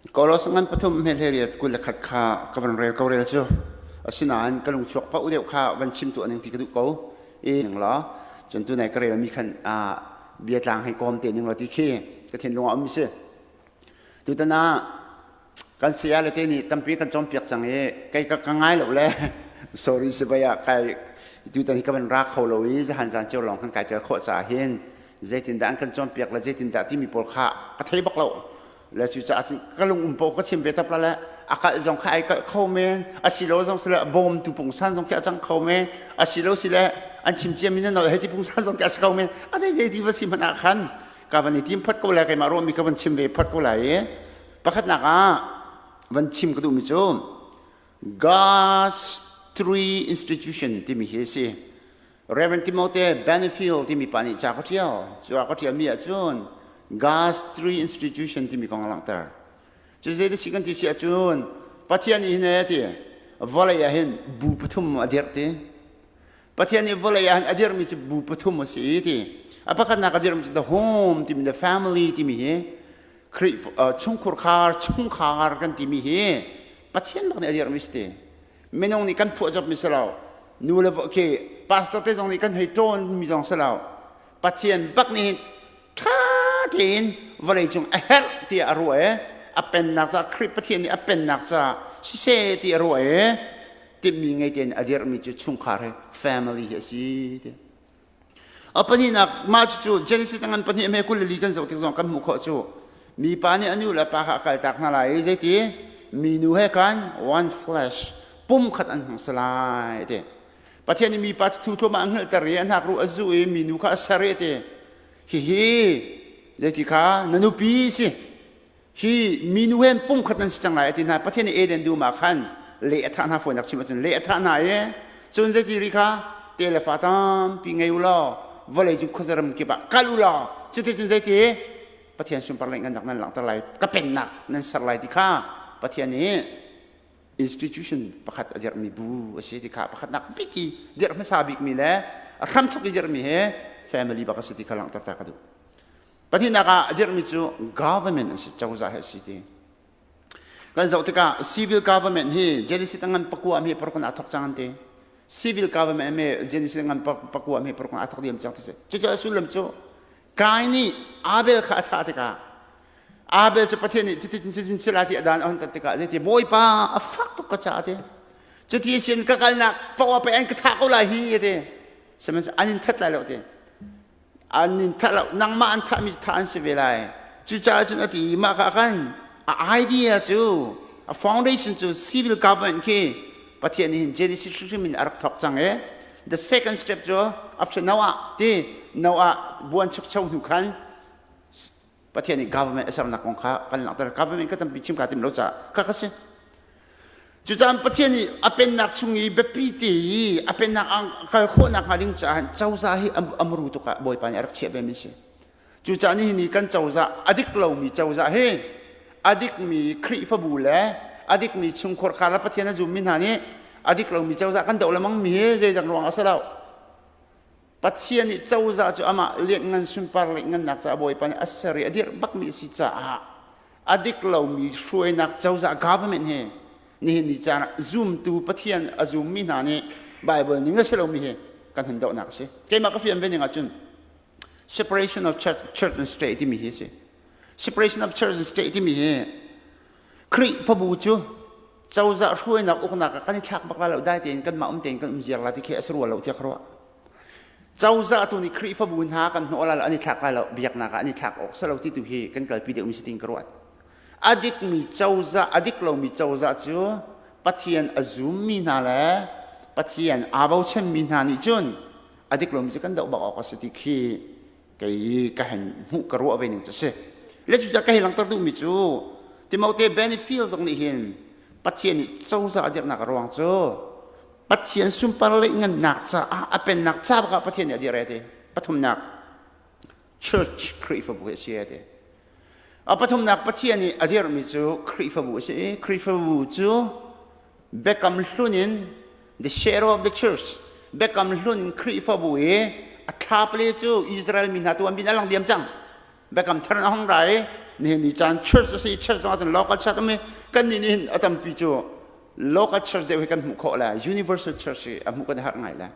Kolos ngan pathum hme hleriat 21 kha ka van rel ko rel cu. Asinain ka lungchuak pa u deuh kha van chim tu aning ti ka duh ko. I ning la cun tu nai ka rel mi khan a biatlang hei kawm te ning la ti khi ka thinlung ah um si. Tutan ah kan saya le te nih tampi kan cawnpiak cang i kei ka ka ngai lo le sorry si bai ah kai tutan hi ka van ra kho lo i zahan zan ceu lawng kan kai tel khawh caah hin zeitindah an kan cawnpiak le zeitindah timi pawl kha ka thei bak lo. Le cucaah cun ka lung um paoh ka chim ve tap la le a kalh zong kha ai kalh kho men, asilo zong sile bawmtu pungsan zong khi a cang kho men, asilo sile an chim cia mi na nol hei ti pungsan zong khi a si kho men. A zei zei ti va si hmanh ah khan ka van i tim phot ko lai, keimah ruahmi ka van chim ve phot ko lai i pakhatnak ah van chim ka duhmi cu God's three institution timi hi a si. Reverend Timothy Benefield timi pa nih ca ka ṭial. Cu a ka ṭialmi ahcun God's three institution timi kong a langhter. Cu zei si kan ti si ahcun Pathian nih hin ti vawlei ah hin bu pathum a dirh ti. Pathian nih vawlei ah hin a dirhmi cu bu pathum a si ti. A pakhatnak a dirhmi cu the home timi the family timi hi Khrih chungkhur khar chungkhar kan timi hi Pathian bak nih a dirhmi si ti. Minung nih kan phuah copmi si lo. Nu le khi pastor te zong nih kan hei ṭawn mi zong si lo. Pathian bak nih ṭha tein vawlei cung a herh tiah a ruah i a pennak ca Khrih Pathian nih a pennak ca siseh ti a ruah i timhmi ngei tein a dirhmi cu chungkhar hi family hi a si ti. A pahnihnak mah cucu Genesis ngan pahnih hme 24 kan zoh tik zong kan hmuh khawh cu mipa nih a nu le pa kha a kaltak hna lai i zeiti minu he khan one flesh pum khat an hung si lai ti. Pathian nih mipa cu thu thluahmah a hngalhter i a hnakruh a zuh i minu kha a ser i ti. Hihi zeiti kha na nupi si hi minu he pum khat nan si cang lai a ti hna. Pathian nih Eden dum ah khan le a thah hna, fawinak chim ahcun le a thah hna i cun zeiti ri kha te le fa tampi ngei u law vawlei cung khuazaram kip ah kal u law cuticun zeiti Pathian sunpar ngannak nan langhter lai, ka pennak nan ser lai ti kha Pathian nih institution pakhat a dirhmi bu a si ti kha pakhatnak bik i dirh hmasa bikmi le a hramthok i dirhmi he family bak a si ti kha langhter ta ka duh. Pahnihnak ah a dirhmi cu government an si, cozah hi a si ti. Kan zoh tikah civil government hi Genesis ngan pakua mi parukun aa thok cang an ti. Civil government mi Genesis ngan pakua mi parukun aa thok diam cang ti si. Cucu a sullam cu Kain nih Abel kha a thah tikah Abel cu Pathian nih cutin cutin sila ti a dan a hon tat tikah zeiti Bawipa, a fak tuk ka caah ti. Cuti sin ka kalnak poah pe an ka thah ko lai hi ti. Sihmanhsehlaw an in that lai lo ti. An in thah lo, nangmah an thahmi cu thah an si ve lai. Cucaah cun a ti i mah kha khan a idea cu, a foundation cu civil government khi Pathian nih hin Genesis hrimhrim in a rak thawk cang i the second step cu after Noah ti Noah buan chukcho hnu khan Pathian nih government a sernak kong kha kan langhter. Government ka tampi chim ka tim lo caah kha kha si. Cucaah Pathian nih a pennak chung i biapi te i a pennak kal khawhnak hnga ding caah cozah hi amru tuk ah Bawipa nih a rak chiah ve mi si. Cucaah nihin ni kan cozah, a dik lomi cozah hi a dikmi Khrihfabu le a dikmi chungkhar khar le Pathian a zummi hna nih a dik lomi cozah kan doh lengmang mi hi zeidang ruang ah a si lo. Pathian nih cozah cu amah lianngan sunpar ngannak caah Bawipa nih a ser i a dirh bakmi a si caah a dik lomi hruainak cozah government hi nihin ni caan ah zumtu Pathian a zummi hna nih Bible ning a si lomi hi kan hun dohnak a si. Keimah ka fian ve ning ahcun separation of church, church and state timi hi a si. Separation of church and state timi hi Khrihfabu cu cozah hruainak uknak ah kan i thlak bak lai lo, dai tein kanmah um tein kan um ziar lai ti khi a si rua lo tiah ka ruah. Cozah tu nih Khrihfabu hna kan hnawh lai lo, an i thlak lai lo, biaknak ah an i thlak awk si lo ti tu hi kan kalpi deuhmi si tiin ka ruat. A dikmi cozah, a dik lomi cozah cu Pathian a zummi hna le Pathian aa bochanmi hna nih cun a dik lomi cu kan doh bak awk a si ti khi kei ka hen hmuh ka ruah ve ning cu si. Le cucaah ka hei langhter duhmi cu Timote Benefield zong nih hin Pathian nih cozah a dirhnak a ruang cu Pathian sunpar le ngannak caah a pennak ca bak ah Pathian nih a dir ti. Pathumnak church Khrihfabu hi a si ti. A pathumnak Pathian nih a dirhmi cu Khrihfabu a si i Khrihfabu cu Biakam Hlun in the shadow of the church, Biakam Hlun Khrihfabu i a thlapale cu Israel mi hna tu an bin a lang diam cang. Biakam Thar in a hung ra i Nihin ni caan church a si, church zong ahcun local church um i kan nih nih hin a tampi cu local church deuh hi kan hmuh khawh le universal church hi a hmuh kan i harh ngai le.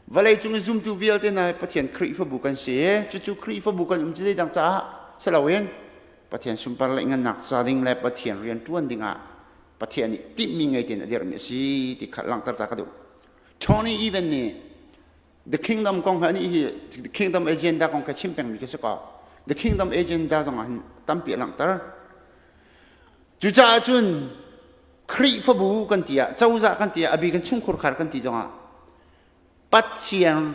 Vawlei cung i zumtu vialte hna Pathian Khrihfabu kan si i cucu Khrihfabu kan um cu zeidang caah si loin Pathian sunpar le ngannak ca ding le Pathian rian ṭuan dingah Pathian nih timhmi ngei tein a dirhmi a si ti kha langhter ta ka duh. Tony Evans nih The Kingdom kong hi hi The Kingdom Agenda kong ka chim pengmi ka si ko. The Kingdom Agenda zong ah hin tampi a langhter. Cucaah cun Khrihfabu kan ti ah, cozah kan ti ah, a bik in chungkhur khar kan ti zongah Pathian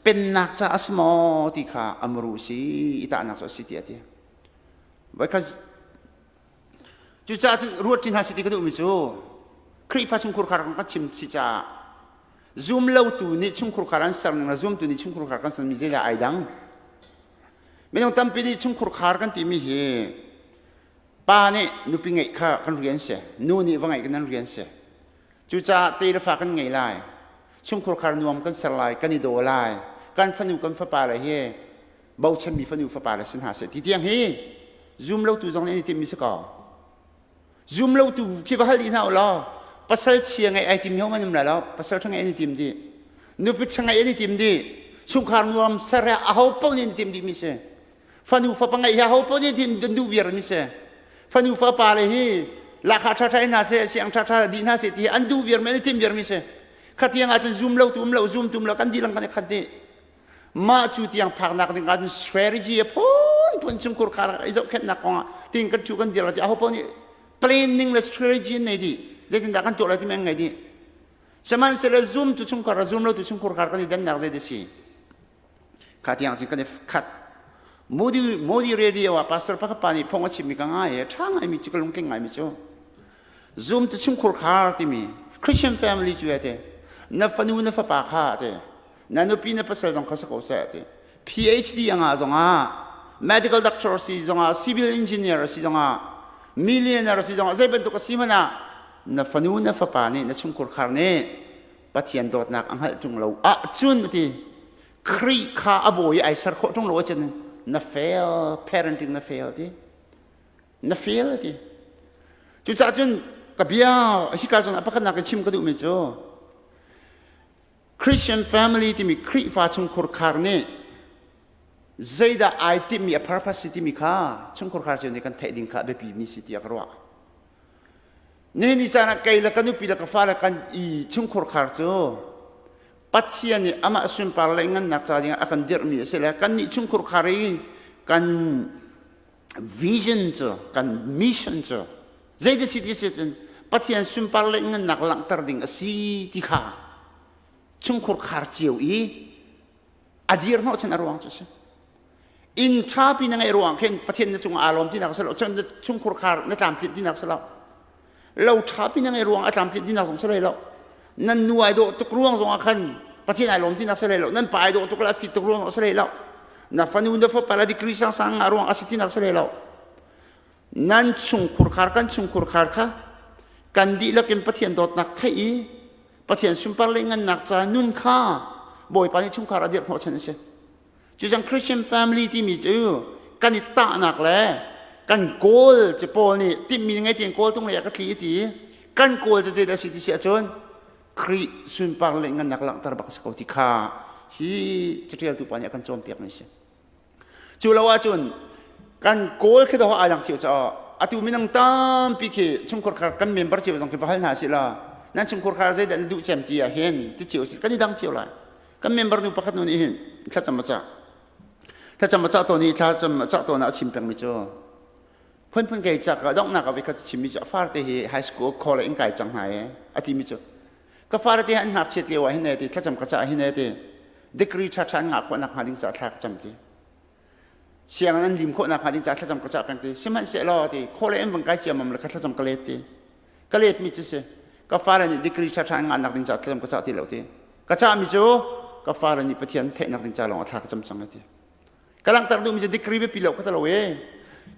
pennak ca a si maw ti kha a muru si i tahnak cu a si ti a ti. Voikhat cucaah cun ruat ṭi hna si ti ka duhmi cu Khrihfa chungkhur khar kong kan chim si caah zum lotu nih chungkhur khar an ser ning le zumtu nih chungkhur khar kan sermi zeidah ai dang? Minung tampi nih chungkhur khar kan timi hi pa nih nupi ngeih kha kan rian si, nu nih va ngeih kan rian si. Cucaah te le fa kan ngei lai. Chungkhur khar nuam kan ser lai, kan i daw lai. Kan fanu kan fapa le hi bochanmi fanu fapa le si hna seh ti tiang hi zum lotu zong nih an i timmi si ko. Zum lotu khi va hal dih hna u law pasal chia ngeih ai tim ho man um lai lo, pasal ṭha ngeih an i tim dih. Nupi ṭha ngeih an i tim dih. Chungkhar nuam ser he aho paoh nih an i tim dihmi si. Fanu fapa ngeih hi aho paoh nih an duh viar mi si. Fanu fapa le hi lahkhah ṭhaṭha in hna seh, siang ṭhaṭha dih hna seh ti hi an duh viar mi an i tim viar mi si. Khatiang ahcun zum lo tu um lo, zum tu um lo, kan dilang kan i khat dih. Mah cu tiang phaknak ding ahcun strategy a phunphun chungkhur khar i zohkhenhnak kongah tin kan thu kan dir ti aho paoh nih planning le strategy an nei dih. Zeitindah kan tuah lai timi an ngei dih. Sihmanhsehlaw zum tu chungkhar le zum lo tu chungkhur khar kan i dannak zei dah si? Kha tiang cun kan i khat. Modi, Modi radio ah pastor pakhat pa nih phung a chimmi ka ngai i ṭha ngaimi cu ka lungtling ngaimi cu zum tu chungkhur khar timi Christian family cu te na fanu na fapa kha te na nupi na pasal zong kha si ko seh ti PhD a ngah zongah medical doctor si zongah civil engineer si zongah millionaire si zongah zei bantuk a si hmanh ah na fanu na fapa nih na chungkhur khar nih Pathian dawtnak a hngalh ṭung lo ahcun a ti Khrih kha a bawi i ai ser khawh ṭung lo ahcun na fail parenting na fail ti na fail ti cucaah cun ka bia hika zawn ah pakhatnak in chim ka duhmi cu Christian family timi Khrihfa chungkhur khar nih zeidah ai timhmi a purpose si timi kha chungkhur khar cio nih kan theih ding kha a biapi mi si tiah ka ruah. Nihin ni caan ah kei le ka nupi le ka fale kan i chungkhur khar cu Pathian nih amah sunpar le ngannak ca dingah a kan dirhmi a si le kannih chungkhur khar i kan vision cu kan mission cu zeidah si ti si cun Pathian sunpar le ngannak langhter ding a si ti kha chungkhur khar cio i a dir hnawhchan a ruang cu a si. Inn ṭhapi na ngeih ruang khin Pathian na cungah aa lawm tinak a si lo cun chungkhur khar na tlamtlinh tinak a si lo lo ṭhapi na ngeih ruang a tlamtlinh tinak zong si hlei lo nan nu ai dawh tuk ruang zong ah khan Pathian ai lawm tinak si hlei lo nan pa ai dawh tuk le a fit tuk ruang zong a si hlei lo na fanu na fapa le degree sangsang ngah ruang a si tinak si hlei lo nan chungkhur khar kan chungkhur khar kha kan dihlak in Pathian dawtnak theih i Pathian sunpar le ngannak ca nun kha Bawipa nih chungkhar a dirh hnawhchan a si Cucang Christian family timi cu kan i tahnak le kan kawl cu Paul nih timhmi ngei tiin kawl tung lei ah ka tli ti kan kawl cu zeidah a si ti si ahcun Khrih sunpar le ngannak langhter bak a si ko ti kha hi caṭialtu pa nih a kan cawnpiakmi a si. Cu lo ahcun kan kawl khi dawh ai dang cio caah atu minung tampi khi chungkhur khar kan member cio zong khi va hal hna sih la nan chungkhur khar zeidah na duh cem ti ah hin ti cio si kan i dang cio lai. Kan member nu pakhat nu nih hin thlacam a cah. Thlacam a cah tawn i thlacam a cah tawn ah a chim pengmi cu phunphun kei cak ah donghnak ah voikhat chimmi cu a farte hi high school college in kai cang hna e a timi cu ka fare te an ngakchiat lio ah hin e ti thlacam ka cah hin e ti degree ṭha ṭha an ngah khawh nak hnga ding caah thla ka cam ti sianginn an lim khawh nak hnga ding caah thlacam ka cah peng ti sihmanhsehlaw ti college an van kai ciammam le ka thlacam ka let ti Ka letmi cu si ka fale nih degree ṭhaṭha an ngahnak ding caah thlacam ka cah ti lo ti. Ka cahmi cu ka fale nih Pathian theihnak ding ca lawng ah thla ka cam cang ti. Ka langhter duhmi cu degree biapi lo ka ti lo e.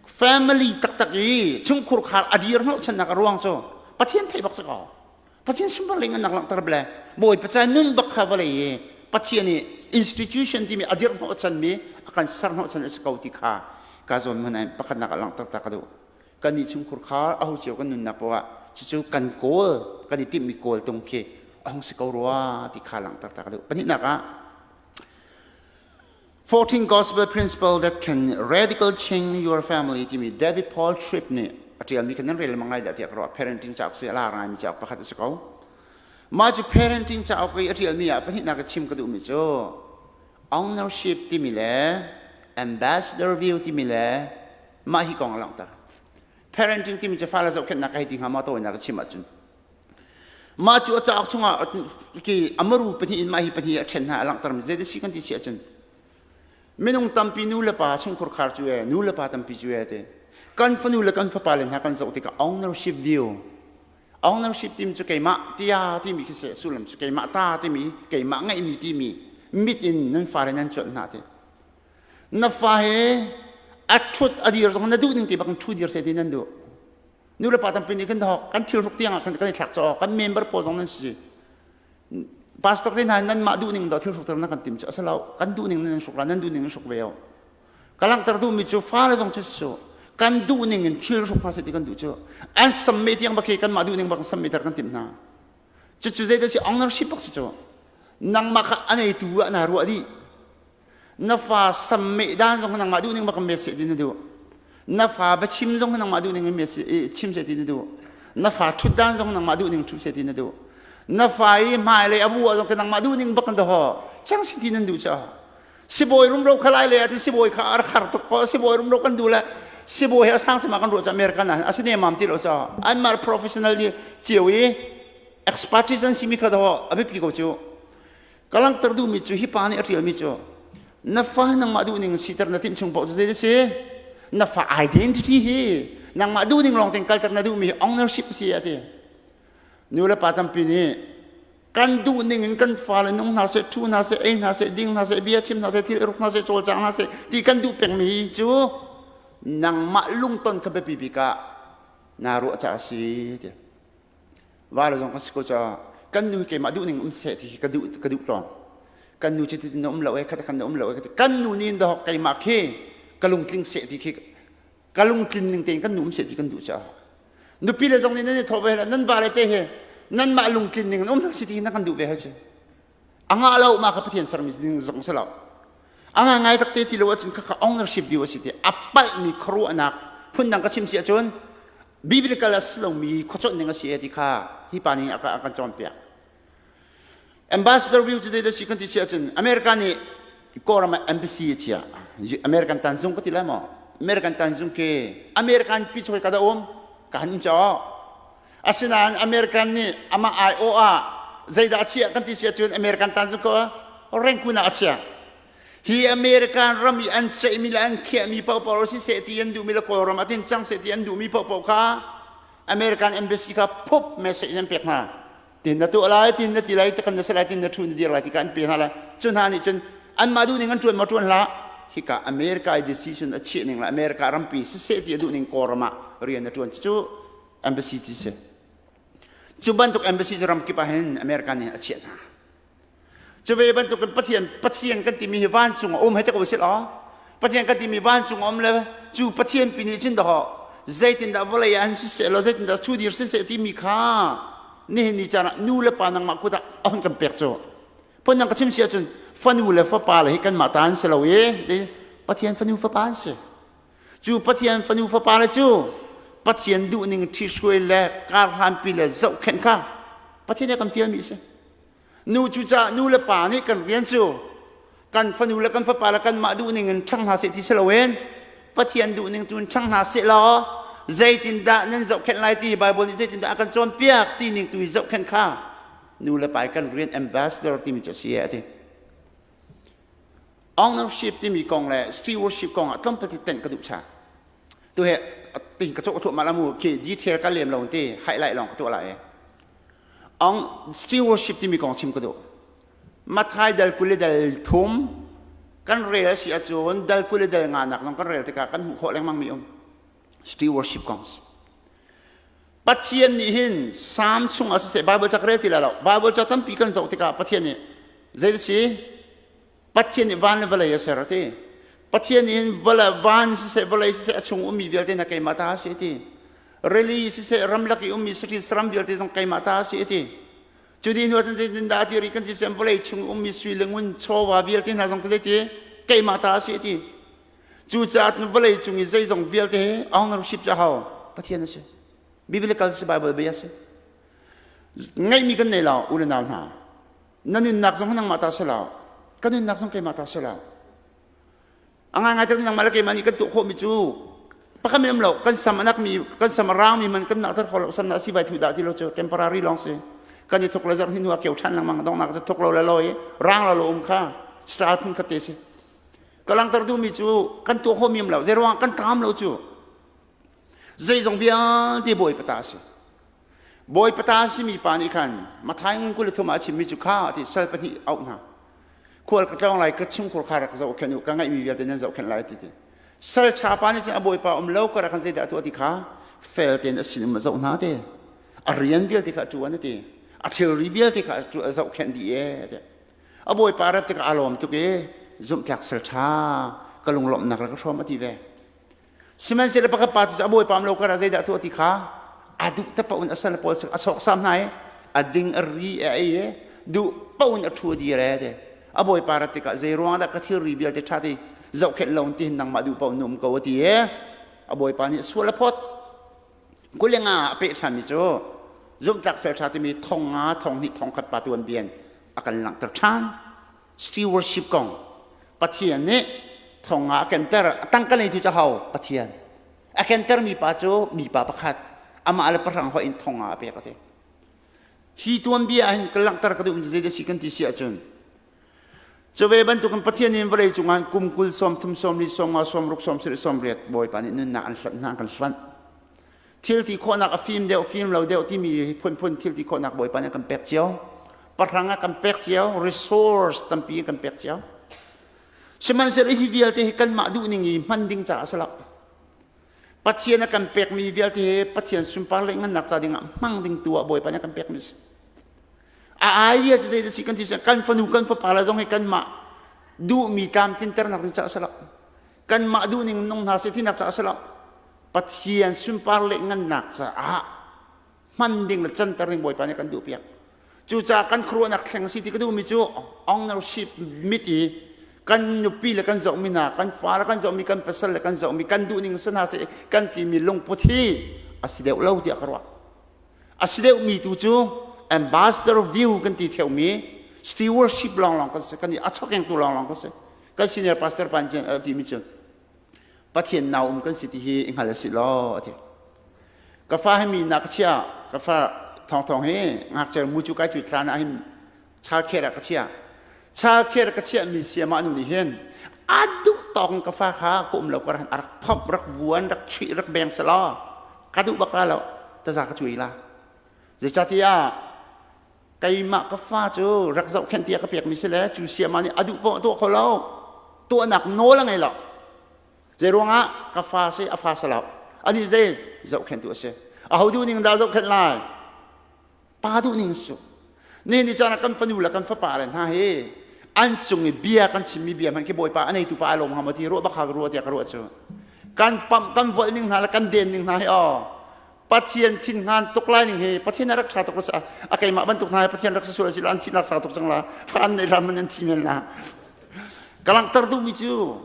Family taktak i chungkhur khar a dir hnawhchannak a ruang cu Pathian theih bak si ko. Pathian sunpar ling an nak langhter bele. Bawipa ca nun bak kha vawlei i Pathian i institution timi a dirh hnawhchanmi a kan ser hnawhchan a si ko ti kha. Ka zawn hmun ah pakhatnak ah langhter ta ka duh. Kan nih chungkhur kha aho cio kan nunnak poah ah cucu kan kawl kan i timhmi kawl tung khi a hung si ko rua ti kha langhter ta ka duh. Pahnihnak ah 14 Gospel Principle That Can Radical Change Your Family timi David Paul Tripp nih a ṭialmi kha nan rel lengmang lai dah tiah ka ruah. Parenting cauk si a lar ngaimi cauk pakhat a si ko. Mah cu parenting cauk i a ṭialmi ah pahnihnak ka chim ka duhmi cu ownership timi le ambassador view timi le mah hi kong a langhter. Parenting timi cu fale zohkhenhnak ka hei ti hnga maw tawinak ka chim ahcun Mah cu a cauk chungah ki amaru pahnih in mah hi pahnih a ṭhen hna a langhtermi zei si kan ti si ahcun minung tampi nu le pa chungkhur khar cu e nu le pa tampi cu e te kan fanu le kan fapa le hna kan zoh tikah ownership view ownership tim cu keimah tia timi khi se sullam cu keimah ta timi keimah ngeihmi timi mit in nan fale nan cuanh hna te na fa he a ṭhut a dir zong na duh ning te bak in ṭhu dir se ti nan duh Nu le pa tampi nih kan hawk kan thil hruk tiang ah khan kan i thlak caw kan member pawl zong nan si. Pastor te hna nan mah duh ning do thil hruk ter na kan tim cu asalo kan duh ning nan hruk la nan duh ning in hruk ve o. Ka langhter duh mi cu fale zong cu su kan duh ning in thil hruk hna se ti kan duh cu an samme tiang bak hi kan mah duh ning bak samme ter kan tim hna. Cucu zeidah si ownership bak si cu. Nangmah kha a neitu ah naa ruah dih. Na fa sammeh dan zong nangmah duh ning bak in met seh ti na duh. Na fa biachim zong nangmah duh ning in met chim seh ti na duh. Na fa ṭhut dan zong nangmah duh ning ṭhu seh ti na duh. Na fa i hmailei a bu ah zong nangmah duh ning bak in daw cang si ti nan duh caah. Sibawi rumro kha lai le ati sibawi kha ar khar tuk ko sibawi rumro kan duh le sibawi he a sang cema kan ruah ca American ah asine mam ti lo caah anmah professional ni cio i expertise an simi kha daw a biapi ko cu. Ka langhter duhmi cu hi pa nih a ṭialmi cu na fa nangmah duhning siter na timh chung paoh cu zei a si? Na fa identity hi nangmah duhning lawng tein kalter na duhmi hi ownership a si a ti. Nu le pa tampi nih kan duhning in kan fale nung hna seh, ṭhu hna seh, ei hna seh, ding hna seh, bia chim hna seh, thil i ruk hna seh, cawlcang hna seh ti kan duh pengmi hi cu nangmah lungton kha biapi bik ah naa ruah caah a si ti. Va le zong kan si ko caah kan nu keimah duh ning um seh ti hi ka duh ka duh tawn. Kan nu cu ti na um lo e khat kan na um lo e kan nu nih dawk keimah khi ka lungtling seh ti khi ka lungtlin ning tein kan nu um seh ti kan duh caah nupi le zong nih nan i thawh ve nan va le te he nan mah lungtlin ning um si ti na kan duh ve hai cu a ngah lo ma kha Pathian sermi ding zong si lo a nga ngai tak te ti lo ahcun khakha ownership view a si ti a palhmi khuaruahnak phundang ka chim si ahcun biblical a si lomi khuaconh ning a si e ti kha hi pa nih a kan cawnpiak ambassador view cu zeidah si kan ti si ahcun America nih Kawlram ah embassy a chia American tanzung ka ti lai maw American tanzung ke American pi cu ka da um ka han caw asinain American nih amah aiawh ah zeidah a chiah kan ti si ahcun American tanzung ko Rangoon ah a chia hi American ram i an ceihmi le an khiahmi paohpaoh siseh ti an duhmi le Kawlram ah tin cang seh ti an duhmi paohpaoh kha American embassy kha phup message an pek hna tin na tuah lai tin na ti lai kan na si lai tin na thu na dir lai ti ka an pe hna lai cu hna nih cun anmah duh ning an ṭuan maw ṭuan hlah hika America i decision a chiah ning le America rampi siseh ti a duh ning Kawlram ah rian a ṭuan cu embassy ti si cu bantuk embassy cu ramkip ah hin America nih a chiah hna Cu ve bantukin Pathian Pathian kan timi hi vancung a um hei ti ko sih law Pathian kan timi vancung a um le cu Pathian pi nih cun dawh zeitindah vawlei ah an siseh law zeitindah chudir siseh timi kha nihin ni caan ah nu le pa nangmah kut ah a hun kan pek cu phundang ka chim si ahcun fanu le fapa le hi kanmah ta an si lo i Pathian fanu fapa an si cu Pathian fanu fapa le cu Pathian duhning ṭhihruai le karhlanpi le zohkhenh kha Pathian nih a kan fialmi a si Nu cu caah nu le pa nih kan rian cu kan fanu le kan fapa le kanmah duhning in ṭhang hna seh ti si loin Pathian duhning tu in ṭhang hna seh law zeitindah nan zohkhenh lai ti Bible nih zeitindah a kan cawnpiak ti ning tu i zohkhenh kha nu le pa kan rian ambassador timi cu a si a ti. Ownership timi kong le stewardship kong ah tlawmpal ti tenh ka duh cha. Tu he tin ka cawk thuah ma mu khi detail ka lem lo ti highlight lawng ka tuah lai. Ong stewardship timi kong chim ka duh. Matthai dal 20 le dal thum kan rel a si ahcun dal 20 le dal nga nak zong kan rel tikah kan hmuh khawh lengmang mi um. Stewardship kong si. Pathian nih hin Psalm chung ah siseh Bible ca ka rel ti lai lo. Bible ca tampi kan zoh tikah Pathian nih zei si? Pathian nih van le vawlei a ser a ti. Pathian in van siseh vawlei siseh a chung ummi vialte hna keimah ta a si a ti. Rili siseh ramlak i ummi saṭil saram vialte zong keimah ta a si a ti. Cu dih hnu ahcun zeitindah a ti rih kan ti sian vawlei chung ummi sui le ngun chawva vialte hna zong ka zeiti keimah ta a si a ti. Cucaah vawlei cung i zeizong vialte hi ownership cu aho Pathian a si. Biblical si Bible bia a si. Ngeihmi kan nei lo u le nau hna. Na nunnak zong nangmah ta si lo. Ka nunnak zong keimah ta si lo. A ngaingai te nangmah le keimah nih kan tuah khawhmi cu pakhat men um lo kan sam a nakmi kan sam a raangmi man kan nakter kho lo sam na si vai thu dah ti lo cu temporary lawng si kan i thuk le zarh hnu ah keu ṭhan lengmang donghnak cu thuk lo le lo i raang lo lo um kha style phun khat te si ka langhter duhmi cu kan tuah khawhmi um lo zeiruang kan taam lo cu zeizong vialte bawipa ta a si Bawipa ta a simi pa nih khan Matthai ngun 23 ah a chimmi cu kha ti sal pahnih auh hna. Khual ka tlawng lai ka chungkhur kha rak zohkhenh u ka ngeihmi vialte nan zohkhenh lai ti ti. Sal ṭha pa nih cun a bawipa um lo ka rak kan zeidah a tuah ti kha fel tein a sinum a zoh hna te. A rian vialte kha a ṭuan a ti. A thilri vialte kha a zohkhenh dih e ti. A bawipa rat tikah aa lawm tuk i zumhtlak sal ṭha ka lunglawmhnak rak ka hrawm a ti ve. Sihmanhsehlaw pakhat pa cu a bawipa um lo karah zeidah a tuah ti kha a duh te paoh in a sal pawl a sawksam hna i a ding a ri a ei i duh paoh in a ṭhu a dir e ti. A bawipa rat tikah zei ruangah dah ka thilri vialte ṭha te zohkhenh lo in tihin nangmah duh paoh in na um ko a ti i a bawipa nih sual a phawt. 25 ah a peh ṭhanmi cu zumhtlak sal ṭha timi thong nga thong hnih thong khat pa tuanbian a kan langhter ṭhan. Stewardship kong Pathian nih thong ah a kenter a tangka nei tu cu ho Pathian a kentermi pa cu mipa pakhat amah le pahrang hoih in thong ah a pek a ti hi tuanbia ah hin ka langhter ka duh mi zei si kan ti si ahcun cu ve bantukin Pathian in vawlei cungah kum 20 30 40 50 60 70 80 Bawipa nih nunnak an hlanh hna kan hlanh Thil ti khawhnak a fim deuh, fim lo deuh timi phunphun thil ti khawhnak Bawipa nih a kan pek cio. Pahrang a kan pek cio, resource tampi a kan pek cio. Sihmanhsehlaw hi vialte hi kanmah duhning i hman ding caah a si lo. Pathian a kan pekmi vialte hi Pathian sunpar le ngannak ca dingah hmang ding tu ah Bawipa nih a kan pekmi a si. A idea cu zei si kan ti kan fanu kan fapa le zong hi kanmah duhmi tlamtlinternak ding caah a si lo. Kanmah duhning nung hna seh tinak caah a si lo. Pathian sunpar le ngannak caah hman ding le canter ding Bawipa nih kan duhpiak. Cucaah kan khuaruahnak thleng si ti ka duhmi cu ownership mit i kan nupi le kan zohmi hna, kan fa le kan zohmi, kan pasal le kan zohmi, kan duhning si hna seh kan timi lungput hi a si deuh lo tiah ka ruah. A si deuhmi tu cu ambassador view kan ti theomi stewardship lawnglawng kan si, kan i a chokengtu lawnglawng kan si. Kan senior pastor pa nih a timi cu Pathian nau um kan si ti hi i hngal a si law a ti. Ka fa hi mi na ka chia, ka fa thawngthawng hi ngakchia mucu kai cu tlan ah hin child care ah ka chia. Child care ka chiah mi siamah nu nih hin a duh tawk in ka fa kha ka um lo ka rak rak phomh rak vuan rak chuih rak beng selaw ka duh bak la lo taza ka cui la. Zeicatiah keimah ka fa cu rak zohkhenh tiah ka pekmi si le cu siama nih a duh paoh tuah kho lo tuahnak nawl a ngei lo zei ruangah ka fa si a fa si lo anih zei zohkhenhtu a si aho duh ning dah zohkhenh lai pa duh ning su ni ni caan ah kan fanu le kan fapa le hna hi an cung i bia kan chimmi bia hmanh khi bawipa a neitu pa a lawm hnga maw ti ruah bak ruah tiah ka ruah cu kan pamh kan volh ning hna le kan den ning hna hi aw Pathian thinhngan tuk lai ning hi Pathian a rak ṭha tuk a keimah bantuk hna hi Pathian rak si sual si la an thihnak sau tuk cang la fa an nei hlan man an thi men la ka langhter duhmi cu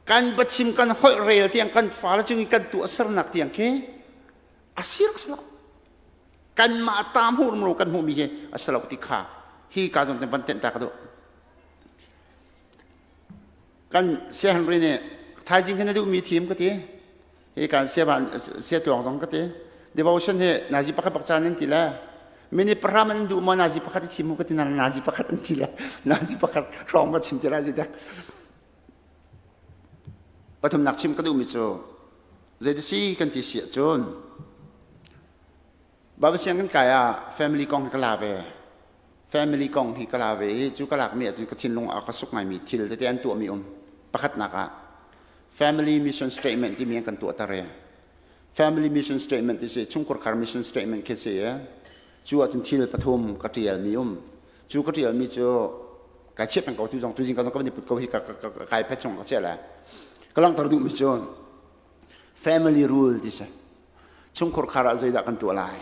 kan biachim kan holh rel tiang kan fale cung i kan tuahsernak tiang khi a si rak si lo kanmah ta hmuh rumro kan hmuhmi hi a si lo ti kha hi ka zong van tenh ta ka duh kan Saya Henry nih thaizing khi na duhmi thim ka ti hi kan sia tuang zong ka ti devotion hi nazi pakhat bak caan an ti le minute pahra man duh maw nazi pakhat i thim mu ka ti na nazi pakhat an ti le nazi pakhat hrawng ma chim ti la dek pathumnak chim ka duhmi cu zeiti kan ti si ahcun Baba siang kan kai ah family kong hi ka la ve family kong hi ka la ve i cu ka lakmi ahcun ka thinlung a ka suk ngaimi thil tete an tuahmi um pakhatnak ah family mission statement timi an kan tuahter i family mission statement ti si chungkhar mission statement khi si i cu ahcun thil pathum ka ṭialmi um cu ka ṭialmi cu kai chiah peng ko tu zong tuzing ka zong ka van i put ko hi ka kai phet chung ka chiah lai. Ka langhter duhmi cu family rule ti si. Chungkhur khar ah zeidah kan tuah lai?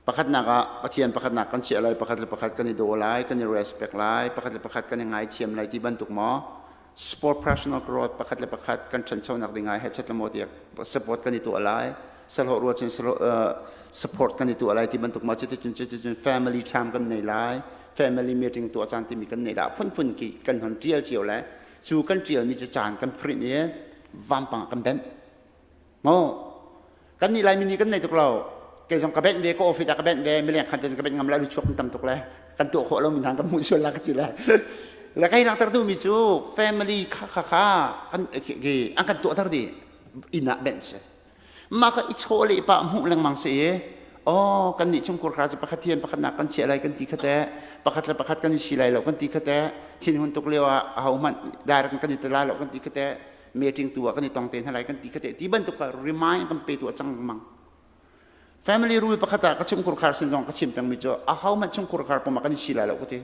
Pakhatnak ah Pathian pakhatnak kan chiah lai, pakhat le pakhat kan i daw lai, kan i respect lai, pakhat le pakhat kan i ngaithiam lai ti bantuk maw? Sport personal growth pakhat le pakhat kan ṭhanchonak ding ah hechet le maw tiah support kan i tuah lai, sahlawh rual cun support kan i tuah lai ti bantuk maw cuticun cuticun family time kan nei lai, family meeting tuah caan timi kan nei dah phunphun ki kan hon ṭial cio le cu kan ṭialmi cu caan kan print i vampang ah kan benh. Maw kan nih Laimi nih kan nei tuk lo. Kei zong ka benh ve, ka office ah ka benh ve, mileng khan ka benh ngam lai, chuak tam tuk le kan tuah khawh lo mi hna kan hmuh sual la ka ti le. Le kai langhter duhmi cu family kha kha kha kan an kan tuahter dih inn ah benh si. Mah ka i chaw le pa hmuh lengmang si i oh kan nih chungkhur kha cu pakhat hian pakhat nak kan chiah lai kan ti kha te pakhat le pakhat kan i si lai lo kan ti kha te thinhun tuk lio ah aho hmanh direct kan i te lai lo kan ti kha te meeting tu ah kan i tong te hna lai kan ti kha te ti bantuk ka remind kan pe tu a cang lengmang. Family rule pakhat ah ka chungkhur khar sin zong ka chim pengmi cu aho hmanh chungkhur khar pum ah kan i si lai lo ka ti.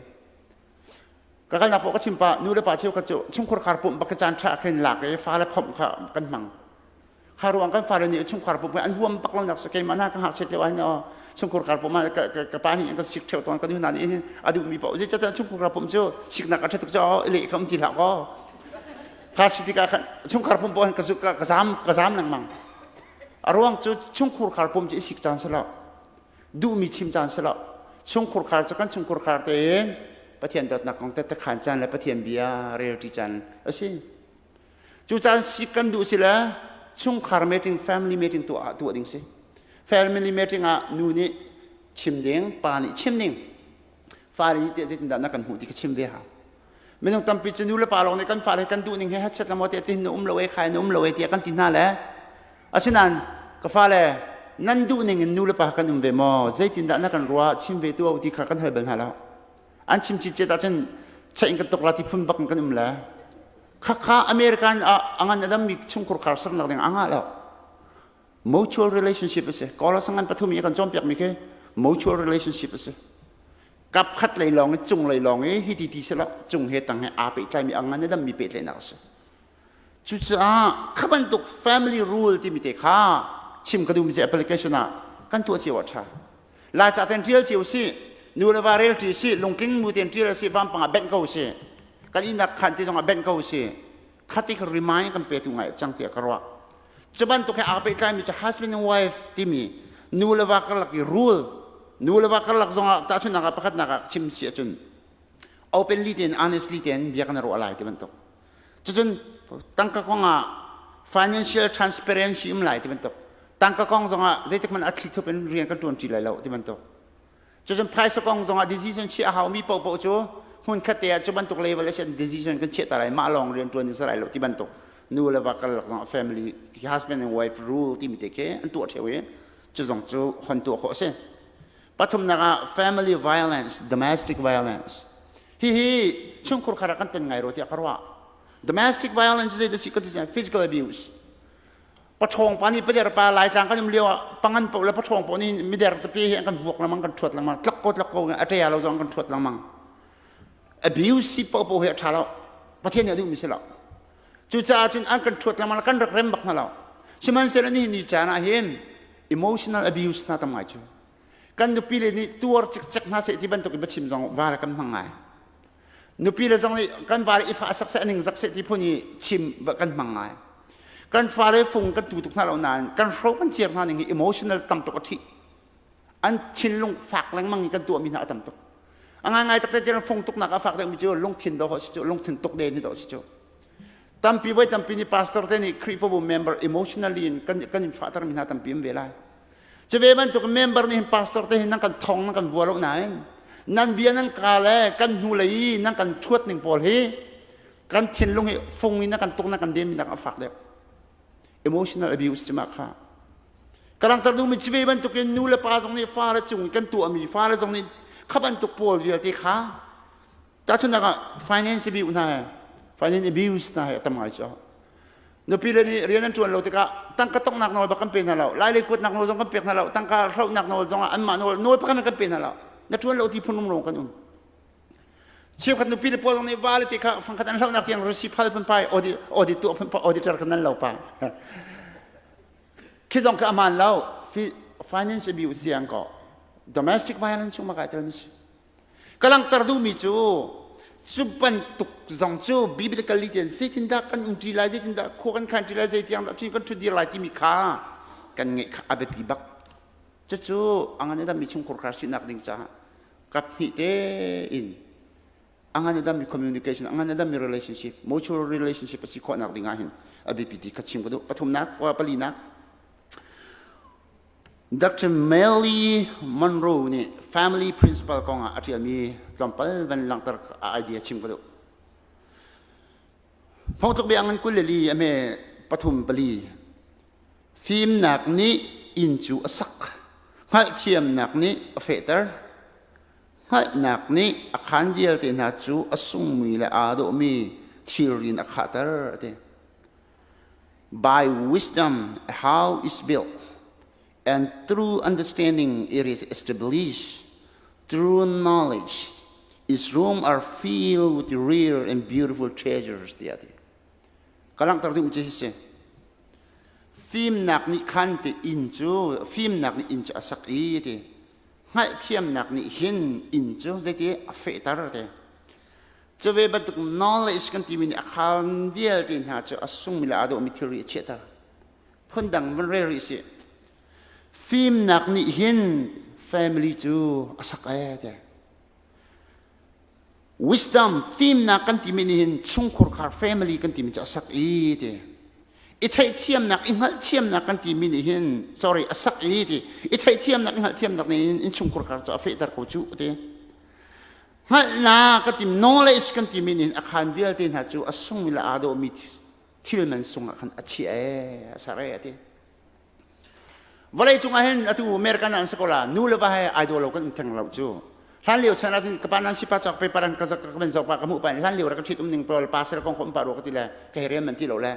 Ka kalnak paoh ka chim pa nu le pa cheukhat cu chungkhur khar pumh bak caan ṭha khin lak i fale phomh kha kan hmang. Kha ruang kan fale nih chungkhar pumh an huam bak lo nak sa keimah na ka ngakchiat lio ah chungkhur khar pumh ah ka pa nih kan sik ṭheo tawn kan nu hna nih a duhmi paoh zeicahtiah chungkhur khar pumh cu siknak a ṭha tuk cu leh kha um ti hlah kaw kha si tikah khan chungkhar pumh paoh ka zam ka zam lengmang. A ruang cu chungkhur khar pumh cu i sik caan si lo. Duhmi chim caan si lo. Chungkhur khar cu kan chungkhur khar tein Pathian dawtnak kong tette khan caan le Pathian bia relṭi caan a si. Cu caan si kan duh si le chungkhar meeting, family meeting tuah tuah ding si. Family meeting ah nu nih chim ding, pa nih chim ding. Fale nih tiah zeitindah na kan hmuh ti ka chim ve hau. Minung tampi cu nu le pa lawng nih kan fale kan duh ning he hatchet la maw tiah tihin na um lo e khai na um lo e tiah kan ti hna le asinain ka fale nan duh ning in nu le pa kan um ve maw zeitindah na kan ruah chim ve tu ti kha kan hal bal hna lo an chim cicet ahcun chein kan tuk la ti phun bak in kan um le khakha American ah angan adam mi chungkhur khar sernak ding anga lo mutual relationship a si kawla sangan pathum i kan cawnpiak mi khi mutual relationship a si kap khat lei lawng i cung lei lawng i hi ti ti si lo cung he tang he aa pehtlaimi a ngan a dammi pehtlaihnak a si cucaah kha bantuk family rule timi te kha chim ka duhmi cu application ah kan tuah cio ah ṭha laica ten ṭial cio si nu le va rel ṭi si lungtling mu ten ṭial si vampang ah benh ko si kan innak khan ti zong ah benh ko si khati kha remind kan pe tu ngai cang tiah ka ruah cu bantuk he aa pehtlaimi cu husband and wife timi nu le va karlak i rule nu le va karlak zongah tahchunhnak ah pakhatnak ah chim si ahcun openly tein honestly tein bia kan ruah lai ti bantuk cucun tangka kong ah financial transparency um lai ti bantuk tangka kong zongah zeitik hmanh a thli thup in rian kan ṭuan ṭi lai lo ti bantuk Cucun phaisa kong zongah decision chiah a haumi paohpaoh cu hmunkhat te ah cu bantuk level a si decision kan chiah ta lai mah lawng rian ṭuan in si lai lo ti bantuk nu le va karlak zong family husband and wife rule timi te khi an tuah ṭheo i cu zong cu hon tuah khawh a si. Pathumnak ah family violence, domestic violence. Hihi chungkhur khar ah kan ton ngai rua tiah ka ruah. Domestic violence zei da si ka ti physical abuse. Paṭhawng pa nih pader pa Laitlang kan um lio ah pangan paoh le paṭhawng paoh nih mider tepi hi an kan vuak lengmang kan ṭhuat lengmang tlak ko tlak ko a ṭe lo zong kan ṭhuat lengmang abuse paoh hi a ṭha lo Pathian nih a duhmi si lo cucaah cun an kan ṭhuat lengmang kan rak rem bak hna lo sihmanhsehlaw nihin ni caan ah hin emotional abuse hna tam ngai cu kan nupi le nih tuar cikcek hna seh ti bantuk in biachim zong va le kan hmang ngai Nupi le zong nih kan va le i fah sak seh ning zak seh ti phun i chim kan hmang ngai. Kan fale fung kan tu tuk hna lo nain kan hro kan ciar hna ning hi emotional tam tuk a ṭhi. An thinlung fak lengmang i kan tuahmi hna a tam tuk. A ngaingai tak te fung tuknak a fak deuhmi cu lungthin do si cu lungthin tuk de ni do si cu. Tampi voi tampi nih pastor te nih Khrihfabu member emotionally in kan kan in fahtermi hna tampi um ve lai. Cu ve bantuk member nih hin pastor te hin nan kan thong nan kan vua lo nain nan bia nan ka le kan hnu lei i nan kan ṭhuat ning pawl hi kan thinlung hi fung in na kan tuk na kan dem nak a fak deuh. Emotional abuse cu mah kha. Ka langhter duhmi cu ve bantukin nu le pa zong nih fale cung i kan tuahmi fale zong nih kha bantuk pawl vialte kha Tahchunhnak ah finance abuse hna he finance abuse hna he a tam ngai cu. Nupi le nih rian an ṭuan lo tikah tangka tonghnak nawl bak kan pe hna lo. Lai lei kuatnak nawl zong kan pek hna lo. Tangka hlohnak nawl zong ah anmah nawl nawl pakhat kan pe hna lo. Na ṭuan lo ti phun rumro kan um. Cheukhat nupi le pawl zong nih va le ti kha fangkhat an hlohnak tiang rusi phal phunphai audit audit tuah phunphai auditor kan nan lo pa. Khi zong kha aman lo. Finance abuse siang ko. Domestic violence chung ma kai tel mi si. Ka langhter duhmi cu cu bantuk zong cu biblically tian zeitindah kan umṭi lai, zeitindah khua kan khan ṭi lai, zeitiang dah kan ṭhut dir lai timi kha kan ngeih kha a biapi bak. Cucu a ngan a dammi chungkhur khar sinak ding caah kaphnih tein a ngan a dammi communication, a ngan a dammi relationship, mutual relationship a si khawhnak ding ah hin a biapi ti kha chim ka duh. Pathumnak, palinak, Dr. Mary Monroe nih family principle kongah a ṭialmi tlawmpal van langhter idea chim ka duh. Phongtluk bia ngan 24 a me pathum pali fimnak nih inn cu a sak hngalhthiamnak nih a fehter hngalhnak nih a khaan vialte hna cu a sungmi le aa dawhmi thilri in a khahter a ti. By wisdom, a house is built, and through understanding it is established. Through knowledge, its rooms are filled with rare and beautiful treasures. Tiah ti. Ka langhter duhmi cu hi si. Fimnak nih khan ti inn cu fimnak nih inn cu a sak i ti. Hngalhthiamnak nih hin inn cu zeiti a fehter ti. Cu ve bantuk knowledge kan timi nih a khaan vialte hna cu a sungmi le aa dawhmi thilri a chiahter. Phundang van rel rih sih. Fimnak nih hin family cu a sak ee ti. Wisdom, fimnak kan timi nih hin chungkhur khar family kan timi cu a sak i ti. I theihthiamnak, i hngalhthiamnak kan timi nih hin, sorry, a sak i ti. I theihthiamnak, i hngalhthiamnak nih hin innchungkhur khar cu a fehter ko cu ti. Hngalhnak ka tim knowledge kan timi nih a khaan vialte hna cu a sungmi le aa dawhmi thil man sung ah khan a chiah ee a ser ee a ti. Vawlei cungah hin atu American ah an si ko la nu le va he ai daw lo kan um theng lo cu. Hlan lio chan ahcun ka pa nan si pa cak pe parang ka ka van zoh pa ka hmuh pa hlan lio ra ka ṭhit um ning pawl pasal kong ko um pa ro ka ti le ka he rian man ti lo le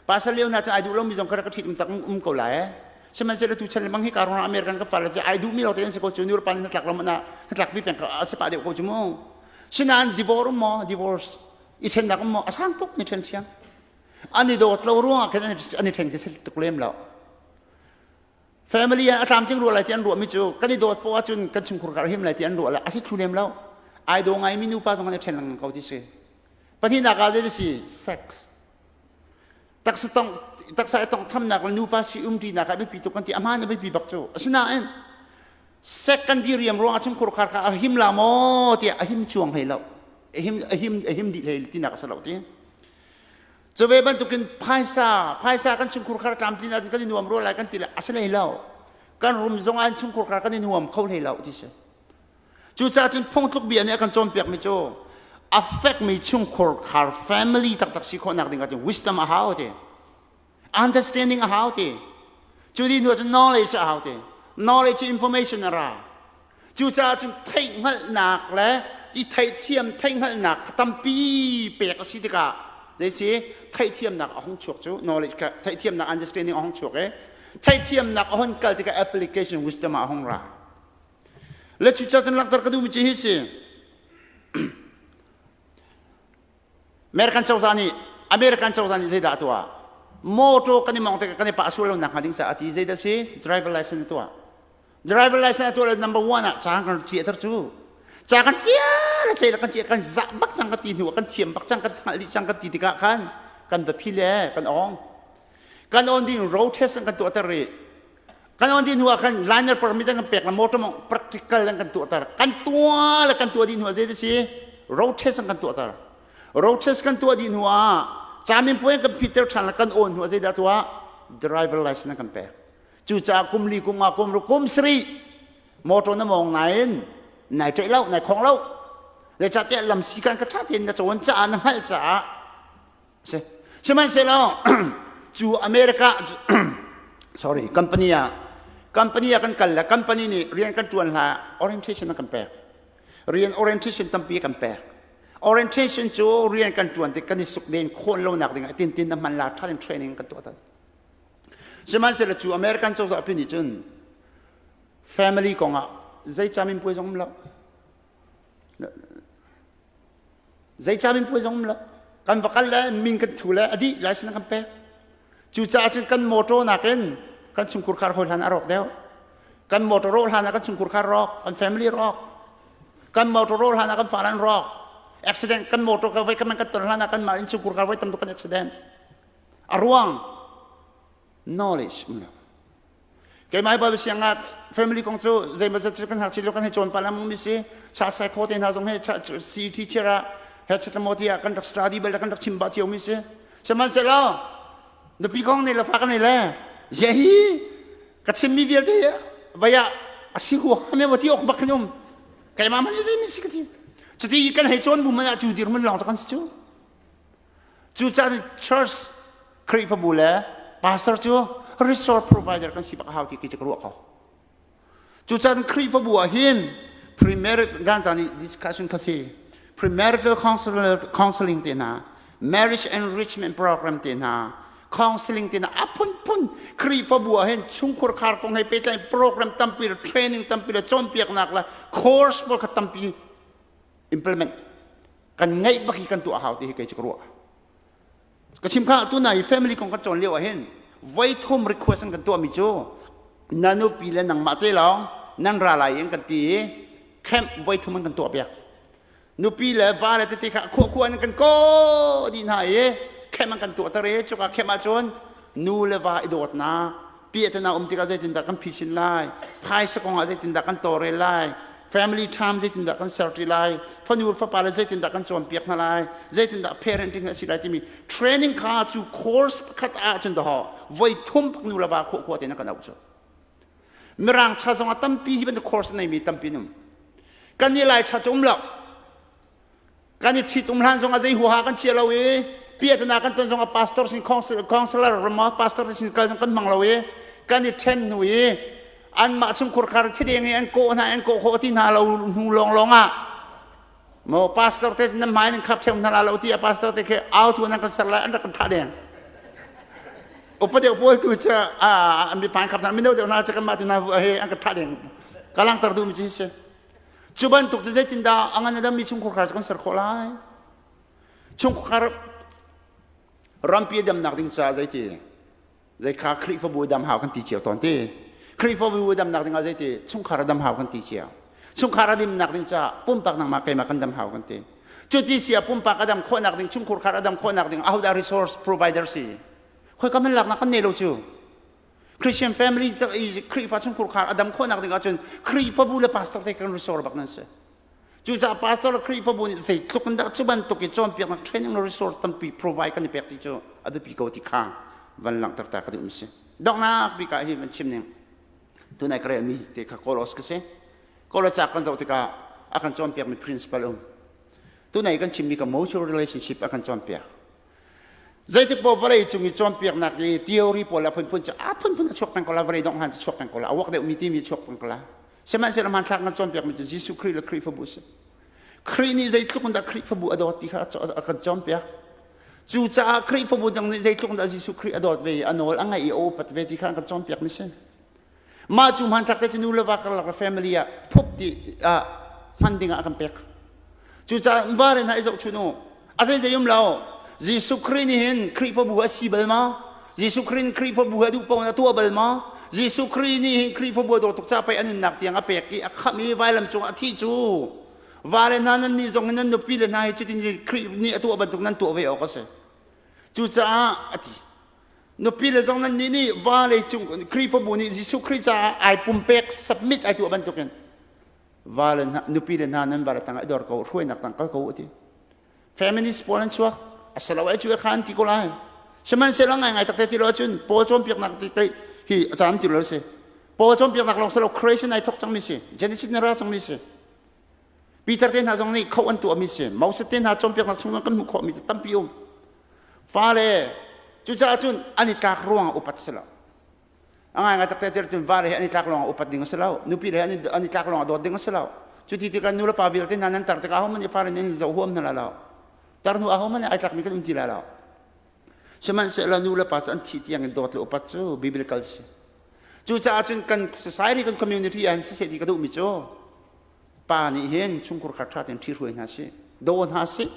pasal lio na cun ai duh lomi zong ka ra ka ṭhit um tak um ko lai ee. Sihmanhsehlaw tu chan lemang hi ka ruangah American ka fale cu ai duhmi lawng te an si ko cu nu le pa nih hnatlak lo na hnatlak pi peng a si pah deuh ko cu mu. Sinain divorce um maw divorce i ṭhennak um maw a sang tuk ni ṭhen thiam. An i dawt lo ruangah khin an i ṭhen khi si tuk lem lo. Family a tlamtling ruah lai ti an ruahmi cu kan i dawt poah ahcun kan chungkhur kar him lai ti an ruah le a si thlu lem lo. Ai daw ngaimi nupa zong an i ṭhen lengmang ko ti si. Pahnihnak ah zei si sex. Taksa tong taksa i tonghthamnak le nupa si umṭinak ah biapi tuk kan ti a hmaan a biapi bak cu. Asinain sex kan diriam ruangah chungkhur khar kha a him la maw tiah a him chuang hlei lo. A him a him a him dih hlei tinak a si lo ti. Cu ve bantukin phaisa phaisa kan chungkhur khar tlamtlin ahcun kan i nuam rua lai kan ti le a si hlei lo. Kan rum zong ah chungkhur khar kan i nuam kho hlei lo ti si. Cucaah cun phungtluk bia nih a kan cawnpiakmi cu a fekmi chungkhur khar family taktak si khawhnak ding ahcun wisdom a hau ti. Understanding a hau ti. Cu dih hnu ahcun knowledge a hau ti. Knowledge information a ra. Cucaah cun theihhngalhnak le i theihthiam theihhngalhnak tampi pek a si tikah zei si theihthiamnak a hung chuak cu knowledge kha theihthiamnak understanding a hung chuak i theihthiamnak a hun kal tikah application wisdom ah a hung ra. Le cucaah cun langhter ka duhmi cu hi si. American cozah nih American cozah nih zeidah a tuah? Motor kan i mong tikah kan i pah sual lo nakhnga ding caah ti zeidah si? Driver license a tuah. Driver license a tuah le number one ah ca kan ciahter cu. Ca kan cia le cei le kan cia kan zah bak cang ka ti hnu ah kan thiam bak cang kan hngalh dih cang kan ti tikah khan kan va phi le kan ong. Kan on ding road test an kan tuahter rih. Kan on dih hnu ah khan liner permit an kan pek la motor mong practical an kan tuahter. Kan tuah le kan tuah dih hnu ah zei si road test an kan tuahter. Road test kan tuah dih hnu ah caminpuai an kan phiter ṭhan le kan awn hnu ah zeidah tuah driver license an kan pek. Cucaah kum li kum nga kum ru kum sarih motor na mawng nain nai ṭaih lo nai khong lo. Zeicahtiah lam sikan ka ṭha tein na cawn caah na hngalh caah si. Sihmanhsehlaw cu America sorry company ah company ah kan kal le company nih rian kan ṭuan hla orientation a kan pek. Rian orientation tampi a kan pek. Orientation cu rian kan ṭuan tik kan i sukden khawn lonak ding ah tintin na hman la ṭha in training kan tuah tan. Sihmanhsehlaw cu American cozah pi nih cun family kong ah zei caminpuai zong um lo. Zei camin puai zong um lo. Kan va kal le min kan thu le a dih license kan pek. Cucaah cun kan motor nakin kan chungkhur khar hawi hlan a rawk deuh. Kan motor rawh hlan ah kan chungkhur khar rawk, kan family rawk. Kan motor rawh hlan ah kan fale an rawk. Accident kan motor ka voi kan kan ton hlan ah kan mah innchungkhur khar voi tam tuk kan accident. A ruang knowledge um lo. Keimah Bible siang ah family kong cu zeimawzat cu kan hngakchia lio kan hei cawn pah lengmang mi si. Cha sai kho te hna zong he CET teacher ah he chatamo ti ah kan rak study bal kan rak chim ba cio mi si. Sihmanhsehlaw nupi kong nei le fa ka nei le zia hi ka chimmi vialte vaya a si hua me ti ok bak khin um. Keimah man zei mi si ka ti. Cuti kan hei cawn bu man ah cu dirhmun lawng cu kan si cu. Cucaah church Khrihfabu le pastor cu resource provider kan si bak a hau ti khi cu ka ruah ko. Cucaah Khrihfabu ah hin premarital dan zan i discussion kha si premarital counseling te hna marriage enrichment program te hna counseling te hna a phunphun Khrihfabu ah hin chungkhur khar kong he pehtlai program tampi le training tampi le cawnpiaknak le course pawl kha tampi implement kan ngaih bak hi kan tuah hau ti hi kei cu ka ruah ka chim kha tu na i family kong kan cawn lio ah hin voi thum request an kan tuah mi cu na nupi le nangmah te lawng nan ra lai in kan ti i camp voi thum an kan tuah piak nupi le va le tete kha khua khua an kan ko dih hna i camp an kan tuah tar i cuka camp ahcun nu le va i dawtnak piahtana um tikah zeitindah kan phisin lai phaisa kongah zeitindah kan tawlrel lai family time zeitindah kan serṭi lai fanu fapa le zeitindah kan cawnpiak hna lai zeitindah parenting a si lai timi training kha cu course pakhat ah cun dahaw voi thum pak nu le va khua khua tein kan auh cu mirang cha zong ah tampi hi bantuk course nei mi tampi num kan i lai cha cu um lo Kan i ṭhitum hlan zongah zei huaha kan chia lo i piahtana kan ton zongah pastor sin counselor rama pastor sin kal zong kan hmang lo i kan i ṭhen hnu i anmah chungkhur khar thideng i an kawh hna an kawh khawh ti hna lo hnu lawnglawng ah maw pastor te nan hmai nan khap ṭheu hna la lo ti a pastor te khi au tu nan kan ser lai an rak kan thah deng upa deuh pawl tu cu an mi phan khap hna mino deuh hna cu kanmah tu hna he an kan thah deng ka langhter duhmi cu hi si Cu bantuk cu zeitindah a ngan a dammi chungkhar cu kan ser khawh lai? Chungkhar rampi a damnak ding caah zeiti? Zei kha Khrihfabu a dam hau kan ti cio tawn ti. Khrihfabu a damnak ding ah zeiti? Chungkhar a dam hau kan ti cio. Chungkhar a dimnak ding caah pumpak nangmah keimah kan dam hau kan ti. Cuti si ah pumpak a dam khawhnak ding, chungkhar a dam khawhnak ding ahodah resource provider si? Khoi ka man laknak kan nei lo cu. Christian family Khrihfa chungkhur khar a dam khawhnak ding ahcun Khrihfabu le pastor te kan resource bak nan si. Cucaah pastor le Khrihfabu nih zeitluk in dah cu bantuk i cawnpiaknak training le resource tampi provide kan i pek ti cu a biapi ko ti kha van langhter ta ka duh mi si. Donghnak bik ah hi van chim ning tunai ka relmi te kha Kolos ka si. Kolos ca kan zoh tikah a kan cawnpiakmi principle um. Tunai kan chimmi ka mutual relationship a kan cawnpiak. Zeitik paoh vawlei cung i cawnpiaknak i theory pawl a phunphun cu a phunphun a chuak peng ko la vawlei dongh hlan cu chuak peng ko la a uak deuhmi timi a chuak peng ko la sihmanhsehlaw hmanthlak kan cawnpiakmi cu Jesuh Khrih le Khrihfabu a si Khrih nih zeitluk in dah Khrihfabu a dawt ti kha a kan cawnpiak cucaah Khrihfabu dang nih zeitluk in dah Jesuh Khrih a dawt ve i a nawl a ngaih i a upat ve ti kha an kan cawnpiakmi si mah cu hmanthlak te cu nu le va karlak le family ah phup ti ah hman ding ah a kan pek Cucaah va le hna i zohchun u. A zeizei um lo. Jesuh Khrih nih hin Khrihfabu a si bal maw? Jesuh Khrih nih Khrihfabu a duh paoh in a tuah bal maw? Jesuh Khrih nih hin Khrihfabu a dawt tuk caah pei a nunnak tiang a pek i a khamh i vailam cungah a thih cu. Va le hna nan nih zong hin nan nupi le hna hi cutin Khrih nih a tuah bantuk nan tuah ve awk a si. Cucaah a ti. Nupi le zong nan nih nih va le cung Khrihfabu nih Jesuh Khrih caah ai pumpek submit ai tuah bantukin va le hna nupi le hna nan va le tangah i dor ko hruainak tang kal ko ti feminist pawl an chuak a salo ai cu khan ti ko lai sihmanhsehlaw ngai ngai takte ti lo ahcun paul cawnpiaknak ti te hi a caan ti lo si paul cawnpiaknak lawng silo creation ai thok cangmi si genesis na ra cangmi si Peter te hna zong nih kho an tuahmi si Moses te hna cawnpiaknak chung kan hmuh khawhmi tampi um fale cucaah cun an i tlak ruangah upat si lo A ngaingai taktak ti cun vale he an i tlak lawngah upat ding a si lo. Nupi le he an i tlak lawngah dawt ding a si lo. Cuti tikah nu le pa vialte hna nan tar tikah ahohmanh nih fale nan in zoh huam hna lai lo. Tar hnu ahohmanh nih ai tlakmi kan um ti lai lo. Sihmanhsehlaw nu le pa cu an thih tiang in dawt le upat cu biblical si. Cucaah cun kan society kan community ah hin siseh ti ka duhmi cu pa nih hin chungkhur kha ṭha tein ṭhihruai hna sih, daw hna sih.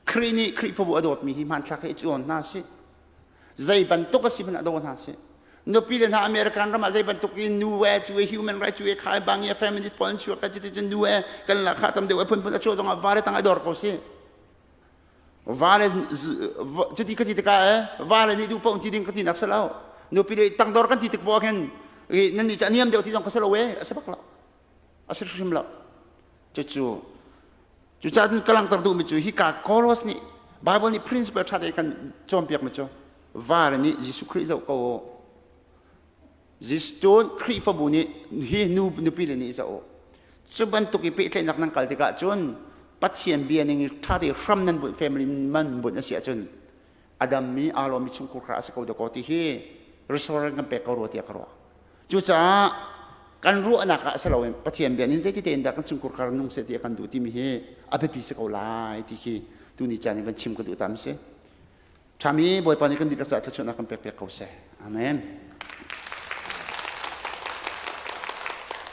Khrih nih Khrihfabu a dawtmi hi hmanthlak hi cuan hna sih. Zei bantuk a si hmanh ah daw hna sih. Nupi le hna American ram ah zei bantuk in nu e cu e human right cu e khai bang e feminist pawl an chuak ka cuti cun nu e kan la kha tam deuh e phunphun a chuah zong ah va le tang ai dor ko si. Va le cuti ka ti tikah e va le nih duh paoh ti ding ka ti nak si lo. Nupi le tangdor kan ti tik poah khin nan nih cu a niam deuh ti zong ka si lo e a si bak lo. A si hrim lo. Cucu cucaah cun ka langhter duhmi cu hika Kolos nih Bible nih principle ṭha tein kan cawnpiakmi cu vale nih Jesuh Khrih zoh ko u. Jesuh Khrihfabu nih hi nu nupi le nih zoh u. Cu bantuk i pehtlaihnak nan kal tikah cun Pathian bia ning i ṭha te hram nan bunh family man bunh a si ahcun a dammi aa lawmmi chungkhur kha a si ko dakaw ti hi resource kan pek ko rua tiah ka ruah. Cucaah kan ruahnak ah si loin Pathian bia nih zeiti tein dah kan chungkhur kar nung seh ti a kan duh timi hi a biapi si ko lai ti khi tuni caan in van chim ka duh tam si. Ṭhami Bawipa nih kan dihlak caah thluachuahnak kan pek piak ko seh. Amen.